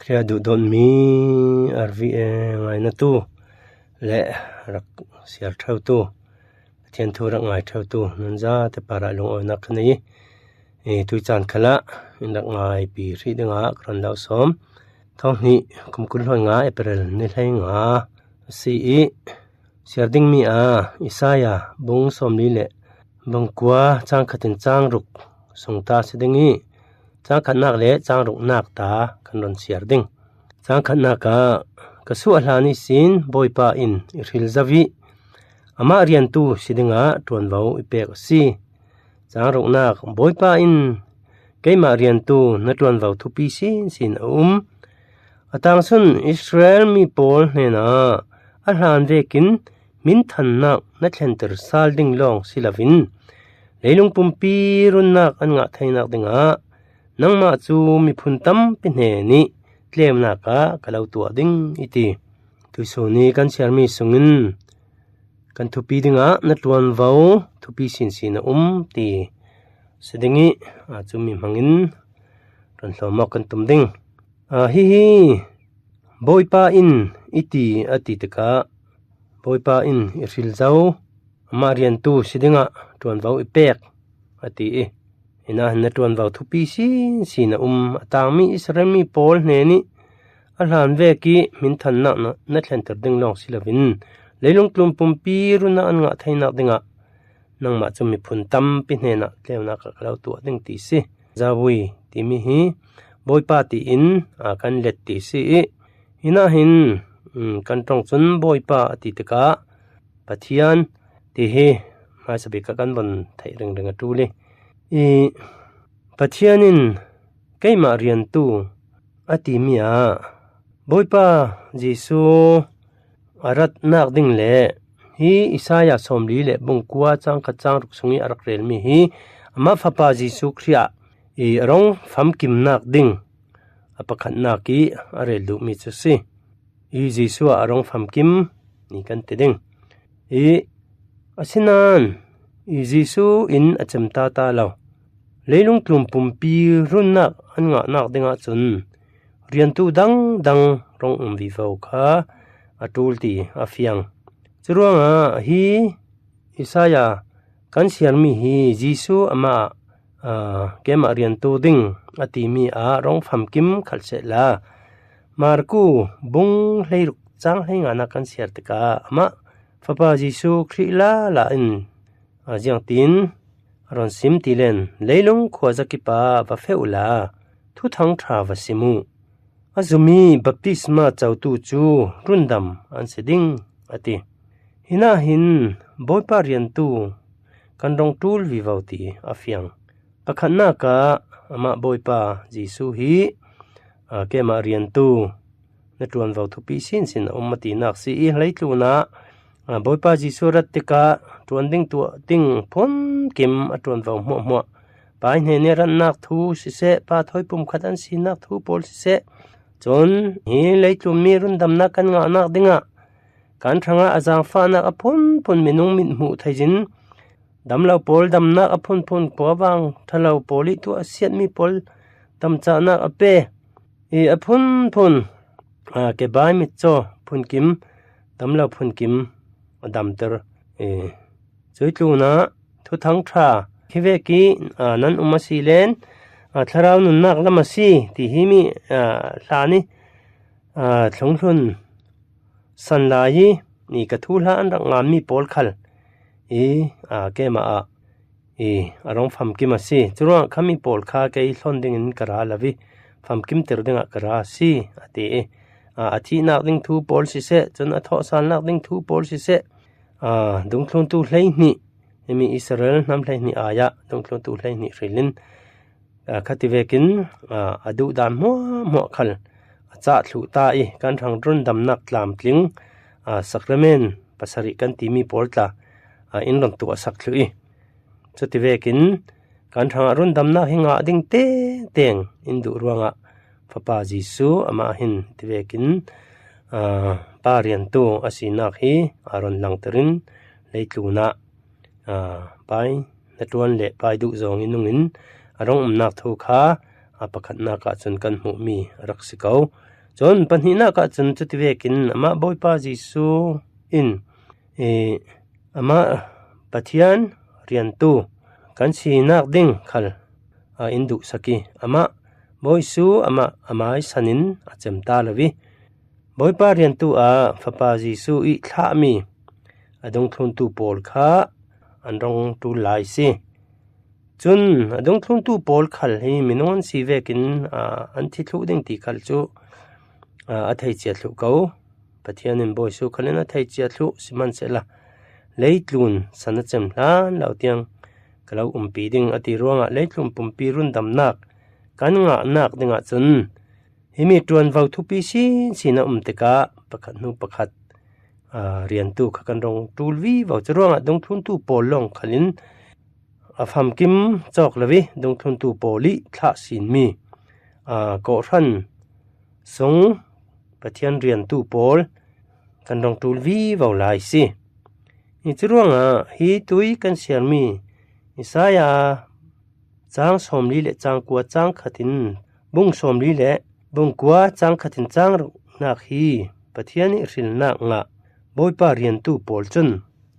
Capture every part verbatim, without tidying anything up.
Khrih a duhdawtmi R V A ngainatu le rak siar ṭheutu, Pathian thu rak ngai ṭheutu nan zate parah lungawinak ka nei i, tui caan khalah in rak ngaipi hrih dingah ka run lo sawm. Thawng hnih kum kul hluan nga April ni hlei nga a si i, siar dingmi a Isaiah bung sawmli le bung kua cang khatin cang ruk sung ta si ding i, cang khatnak le cang ruknak ta kan run siar ding. Cang khatnak ah, ka suah hlan ihsin Bawipa in i hril zo i, amah riantu si dingah ṭuanvo i pek a si. Cang ruknak, Bawipa in keimah riantu na ṭuanvo thupi sinsin a um. A tangsun Israel mi pawl hnenah a hlan vekin minthannak na thlenter sal ding lawng si loin, leilung pumpi runnak an ngah theinak dingah nangmah cu miphun tampi hnenih tlemnak ah ka lo tuah ding i ti. Tuihsun i kan siarmi sungin kan thupi dingah na ṭuanvo thupi sinsin a um ti si ding i, aa, cumi hmangin run hlawm awk kan tum ding. Aa, hihi Bawipa in i ti a ti tikah, Bawipa in i hril zo, amah riantu si dingah ṭuanvo i pek a ti i, hinah hin na ṭuanvo thupi sinsin a um. A tangmi Israel mi pawl hnenih a hlan vek i minthannak na, na thlenter ding lawng si loin, leilung tlun pumpi runnak an ngah theinak dingah nangmah cu miphun tampi hnenah tlemnak ah ka lo tuah ding ti si. Zavui timi hi Bawipa tiin, aa, kan let ti si i, hinah hin, um, kan ṭong cun Bawipa a ti tikah Pathian ti hi hmaisabik ah kan von theih ringring a ṭul i, i Pathian in keimah riantu a timi ah Bawipa Jesuh a ratnak ding le hi Isaiah sawmli le bung kua cang khat cang ruk sung i a rak relmi hi amah Fapa Jesuh Khrih ah i a rung famkimnak ding a pakhatnak i a rel duhmi cu si. I Jesuh ah a rung famkim ni kan ti ding. I asinain i Jesuh in a cem ta ta lo. Leilung tlun pumpi runnak an ngahnak dingah cun riantu dangdang rung um vivo kha a ṭul ti a fiang. Curuangah hi Isaiah kan siarmi hi Jesuh amah, aa, keimah riantu ding a timi ah rung famkim khalh sehla, Marku bung hleiruk cang hleinganak kan siar tikah amah Fapa Jesuh Khrih lala in, aa, ziangtin a run sim ti len, leilung khuazakip ah va feh uhla Thuthang ṭha va sim uh. A zumi baptisma cotu cu rundam an si ding, a ti. Hinah hin Bawipa riantu kan rung ṭul vivo ti a fiang. Pakhatnak ah amah Bawipa Jesuh hi, aa, keimah riantu na ṭuanvo thupi sinsin a um a tinak si i, hleitlun ah, aa, Bawipa Jesuh rat tikah ṭuan ding tuah ding phunkim a ṭuanvo hmuahhmuah, Pa hnen i ratnak thu siseh, Pa thawi pumkhat an sinak thu pawl siseh, cun hi leitlunmi rundamnak kan ngahnak dingah kan hrangah a zaangfahnak a phunphun minung mit hmuh theiin, damlo pawl damnak a phunphun, khuavang ṭhalo pawl i tuah a siatmi pawl damcahnak a pe i a phunphun, aa, kebai mitcaw phunkim, damlo phunkim a damter i, cuih tlunah Thuthang ṭha hi vek i, aa, nan um a si len, aa, thlarau nunnak lam a si ti hi mi, aa, hlan i, aa, thlunghlun san lai i, i ka thuhla an rak nganmi pawl khal i, aa, keimah ah i a rung famkim a si. Curuangah khami pawl kha kei hlawn dingin ka ra lo i, famkimter dingah ka ra a si, a ti i, aa, a thihnak ding thu pawl siseh, cun a thawhsalnak ding thu pawl siseh, aa, dungthluntu hleihnih, himi Israel hnam hleihnih ai-ah dungthluntu hleihnih hrilin, aa, khati vekin, aa, a duhdan hmuahhmuah khal a cah thluh ta i, kan hrang rundamnak tlamtling, aa, sakramen pasarih kan timi pawl tla, aa, in run tuahsak thluh i, cuti vekin kan hrangah rundamnak hi ngah ding tengteng in duh ruangah Fapa Jesuh amah hin ti vekin, aa, Pa riantu a sinak hi a run langterin leitlunah, aa, pai hnaṭuan le pai duh zawng i nungin a rung umnak thu kha, aa, pakhatnak ah cun kan hmuhmi a rak si ko. Cun pahnihnak ah cun cuti vekin amah Bawipa Jesuh in, eh, amah Pathian riantu kan sinak ding khal, ah, in duhsak i, amah Bawisu amah a mai sanin a cem ta lo i, Bawipa riantu ah Fapa Jesuh i thlahmi a dungthluntu pawl kha an rung ṭul lai si. Cun a dungthluntu pawl khal hi minung an si vekin, aa, an thi thluh ding ti khal cu, aa, a thei cia thluh ko. Pathian in Bawisu khal in a thei cia thluh sihmanhsehlaw, leitlun san a cem hlan lo tiang ka lo umpi ding a ti ruangah leitlun pumpi rundamnak kan ngahnak dingah cun himi ṭuanvo thupi sinsin a um tikah pakhat hnu pakhat, aa, riantu kha kan rung ṭul vivo. Curuangah dungthluntu pawl lawng khalin a famkim cawk lo i dungthluntu pawl i thlah sinmi, aa, kawhhran sung Pathian riantu pawl kan rung ṭul vivo lai si. I curuangah hi tui kan siarmi Isaiah cang sawmli le cang kua cang khatin bung sawmli le bung kua cang khatin cang ruknak hi Pathian i hrilnak ngah Bawipa riantu pawl cun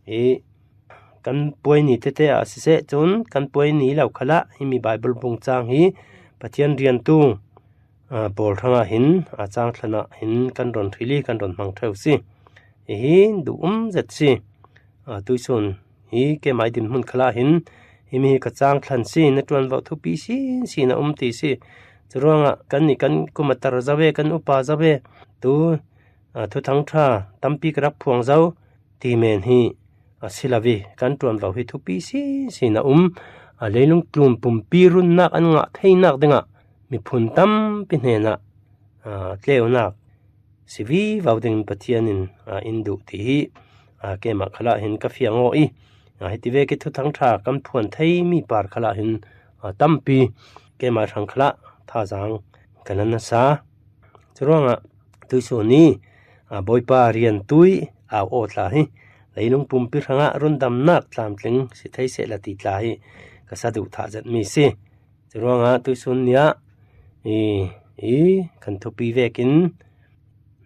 i kan puai ni tete ah siseh cun kan puai ni lo khalah himi Baibal bung cang hi Pathian riantu, aa, pawl hrangah hin, aa, cang thlanah hin kan run hril i kan run hmang ṭheu si. Hihi duh um zet si. Aa, tuisun hi keimah i dinhmun khalah hin himi hi ka cang thlan si, na ṭuanvo thupi sinsin a um ti si. Curuangah kannih kan kum a tar zo ve, kan upa zo ve, tu, aa, thuthang ṭha tampi ka rak phuang zo ti men hi a si lo i kan ṭuanvo hi thupi sinsin a um. Aa, leilung tlun pumpi runnak an ngah theinak dingah miphun tampi hnenah, aa, tleunak si vivo ding Pathian in, aa, in duh ti hi, aa, keimah khalah hin ka fiang aw i, aa, hiti vek i thuthang ṭha kan phuan theimi par khalah hin, aa, tampi keimah hrang khalah thazaang ka nan nasa. Curuangah tuisun i, aa, Bawipa riantu i au aw tla hi leilung pumpi hrangah rundamnak tlamtling si thei sehla ti tla hi ka saduhthah zetmi si. Curuangah tuisun ni ah i, i kan thupi vekin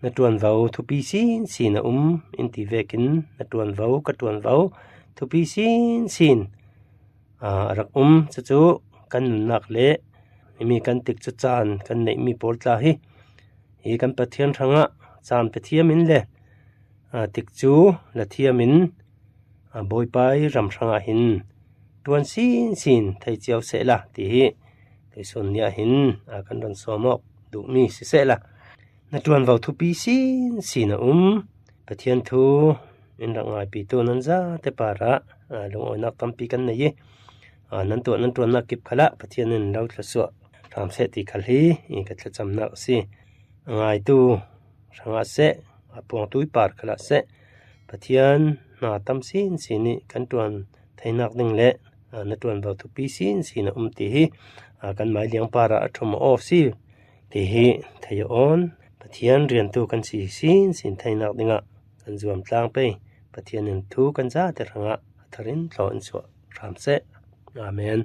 na ṭuanvo thupi sinsin a um in ti vekin na ṭuanvo, ka ṭuanvo thupi sinsin, aa, a rak um. Cucu kan nunnak le himi kan tikcu caan kan neihmi pawl tla hi, hi kan Pathian hrangah caan pe thiam in le, aa, tikcu la thiam in, aa, Bawipa i ram hrangah hin ṭuan sinsin thei cio sehla ti hi tuisun ni ah hin, aa, kan run sawm awk duhmi si sehla, na ṭuanvo thupi sinsin a um. Pathian thu in rak ngaipitu nan zate parah, aa, lungawinak tampi kan nei i, aa, nan tuah nan ṭuannak kip khalah Pathian in lo thlasuah hram seh ti khal hi i ka thlacamnak a si. A ngaitu hrangah seh, a puangtu i par khalah seh, Pathian hna tam sinsin i kan ṭuan theinak ding le, aa, na ṭuanvo thupi sinsin a um ti hi, aa, kan mai liang parah a ṭhum aw si ti hi thei awn. Pathian riantu kan si sinsin theinak dingah kan zuam tlang pei. Pathian in thu kan zate hrangah a thar in thlaw in suah hram seh. Amen.